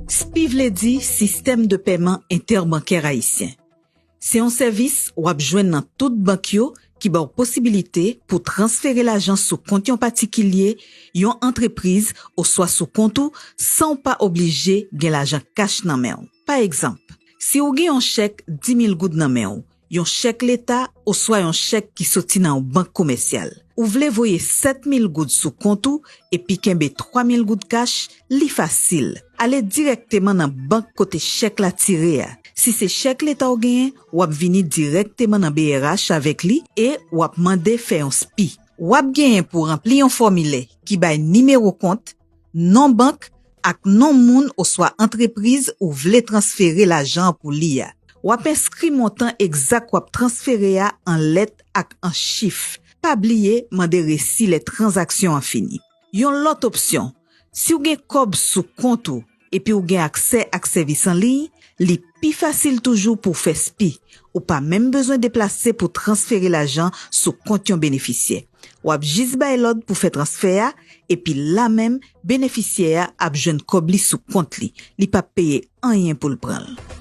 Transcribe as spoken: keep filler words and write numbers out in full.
SPI vle di Sistèm de Pèman Entèbankè Ayisyen. Se yon sèvis w ap jwenn nan tout bank yo ki ba w posibilite pou w transfere lajan sou kont yon patikilye, yon antrepriz, oswa sou kont ou san w pa oblije gen lajan kach nan men w. Pa egzanp, si w gen yon chèk di mil goud nan men w, yon chèk leta oswa yon chèk ki soti nan yon bank komèsyal, ou vle voye sèt mil goud sou kont ou epi kenbe twa mil goud kach, li fasil. Ale dirèkteman nan bank kote chèk la tire a. Si se chèk leta w genyen, w ap vini dirèkteman nan BRH avèk li e w ap mande fè yon SPI. W ap genyen pou ranpli yon fòmilè ki bay nimewo kont, non bank, ak non moun oswa antrepriz ou vle transfere lajan an pou li a. W ap enskri montan egzak w ap transfere a an lèt ak an chif. Pa bliye mande resi lè tranzaksyon an fini. Yon lòt opsyon, si w gen kòb sou kont ou epi w gen aksè ak sèvis an liy, li pi fasil toujou pou w fè SPI. Ou pa menm bezwen deplase pou w transfere lajan sou kont yon benefisyè. W ap jis bay lòd pou fè transfè a, epi la menm, benefisyè a ap jwenn kòb li sou kont li. Li p ap peye anyen pou l pran l.